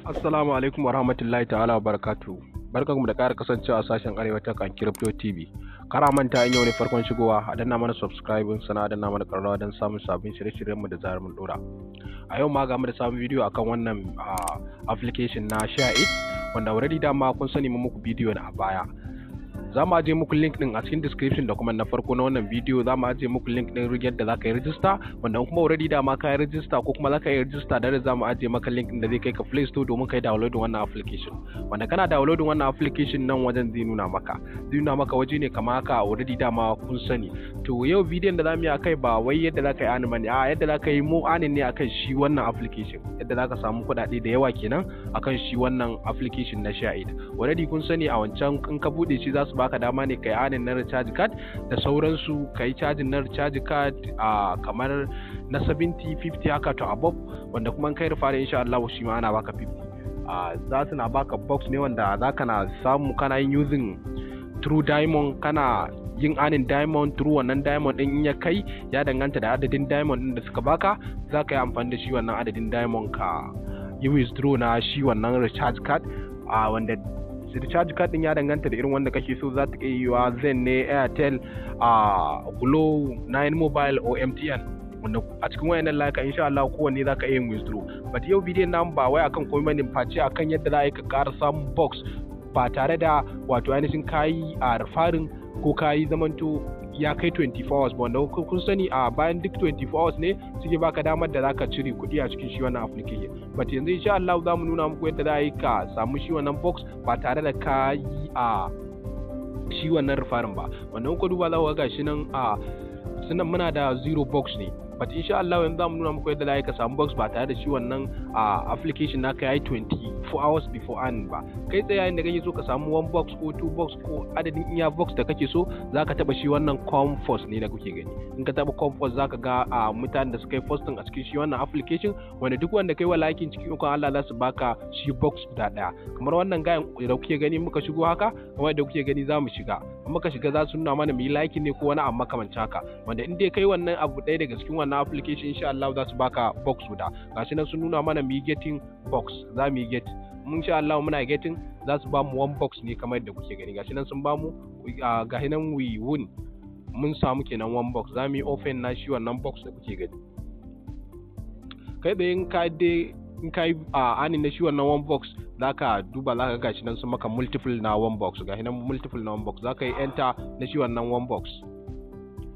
Assalamu alaikum warahmatullahi ta'ala wabarakatuh. Barkanmu da ƙara kasancewa a sashen Arewa Tech and Crypto TV. Kar a manta, in yau ne farkon shigowa, a danna mana subscribe, sana a danna mana ƙararrawa don samun sabbin shirye-shiryenmu da zarar mun ɗora. A yau ma ga mu da sabon bidiyo akan wannan application na ShareIt, wanda already dama kun sani mun muku bidiyo na a baya. Za mu ajiye muku link din a cikin description da kuma na farko na wannan bidiyo za mu ajiye muku link din yadda za ka yi register, wanda kuma already dama ka yi register ko kuma za ka yi register da za mu ajiye maka link din da zai kai ka Play Store domin ka yi download wannan application. Wanda kana download wannan application, nan wajen zai nuna maka waje ne kamar haka, already dama kun sani. To, yau bidiyon da za mu yi akai ba wai yadda za ka yi earning bane, a yadda za ka yi mu earning ne akan shi wannan application, yadda za ka samu kuɗaɗe da yawa kenan akan shi wannan application na ShareIt. Already kun sani, a wancan in ka bude shi za su baka dama ne kai earning na recharge card da sauransu, kai charging na recharge card a kamar na 70, 50 haka to above, wanda kuma in kai referral, insha Allah shi ma ana baka 50. A za su na baka box ne wanda za ka na samu kana yin using through diamond, kana yin earning diamond through wannan diamond din. In ya kai, ya danganta da adadin diamond din da suka baka, za ka yi amfani da shi wannan adadin diamond ka yi withdraw na shi wannan recharge card, a wanda recharge card din ya danganta da irin wanda kake so. Za ta iya yiwa Zain ne, Airtel, a Glo, 9 Mobile or MTN, wanda a cikin wayannan layuka insha Allah kowanne za ka iya yin withdraw. But yau bidiyon namu ba wai akan komai bane face akan yadda za a yi ka ƙara samun box ba tare da wato ainihin kayi a referring ko kayi zamanto ya kai 24 hours ba, wanda kun sani a bayan duk 24 hours ne suke baka damar da zaka cire kuɗi a cikin shi wannan application. But yanzu insha Allah za mu nuna muku yadda za a yi ka samu shi wannan box ba tare da ka yi a shi wannan referring ba. Wannan kuka duba, za ku ga gashi nan a sunan muna da zero box ne, but insha Allah yanzu za mu nuna muku yadda za ka samu box ba tare da shi wannan application naka yayi 24 hours before earning ba. Kai tsaye, yayin da kake so ka samu one box ko two box ko adadin iya box da kake so, zaka taba shi wannan compost ne da kuke gani. In ka taba compost, zaka ga mutanen da suka yi posting a cikin shi wannan application, wanda duk wanda kai wa liking, cikin ikon Allah za su baka shi box guda daya. Kamar wannan gayan da kuke gani, muka shigo haka kamar yadda kuke gani, za mu shiga. In muka shiga, za su nuna mana mu yi liking ne ko wani abu makamancin haka, wanda in dai kai wannan abu ɗaya daga cikin wannan application, insha Allah za su baka box guda. Gashi nan sun nuna mana mu yi getting box, za mu yi get. Insha Allah muna getting, za su ba mu one box ne kamar yadda kuke gani. Gashi nan sun ba mu, gashi nan we win, mun samu kenan one box. Za mu yi open na shi wannan box da kuke gani. Kai tsaye, in ka yi a earning na shi wannan one box, za ka duba za ka gashi nan sun maka multiple na one box. Gashi nan multiple na one box, za ka yi enter na shi wannan one box.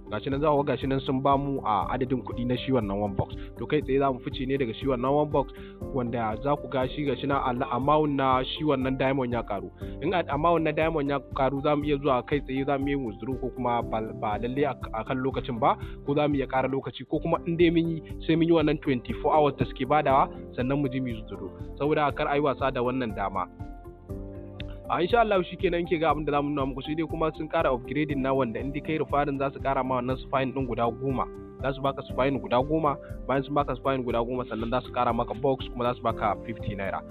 Gashi nan za ku ga gashi nan sun bamu a adadin kuɗi na shi wannan one box. To, kai tsaye za mu fice ne daga shi wannan one box, wanda za ku ga shi gashi na amount na shi wannan diamond ya karu. In amount na diamond ya karu, za mu iya zuwa kai tsaye za mu yi withdraw, ko kuma ba lalle a kan lokacin ba, ko za mu iya ƙara lokaci, ko kuma in dai mun yi, sai mun yi wannan 24 hours da suke badawa sannan mu ji mu withdraw, saboda kar a yi wasa da wannan dama. A insha Allah shikenan ke ga abin da zamu nuna muku. Sai dai kuma sun kara upgrading na wanda in dai kai referring, za su kara ma wannan spin din guda 10, za su baka spin guda 10. Bayan sun baka spin guda 10, sannan za su kara maka box, kuma za su baka 50 naira.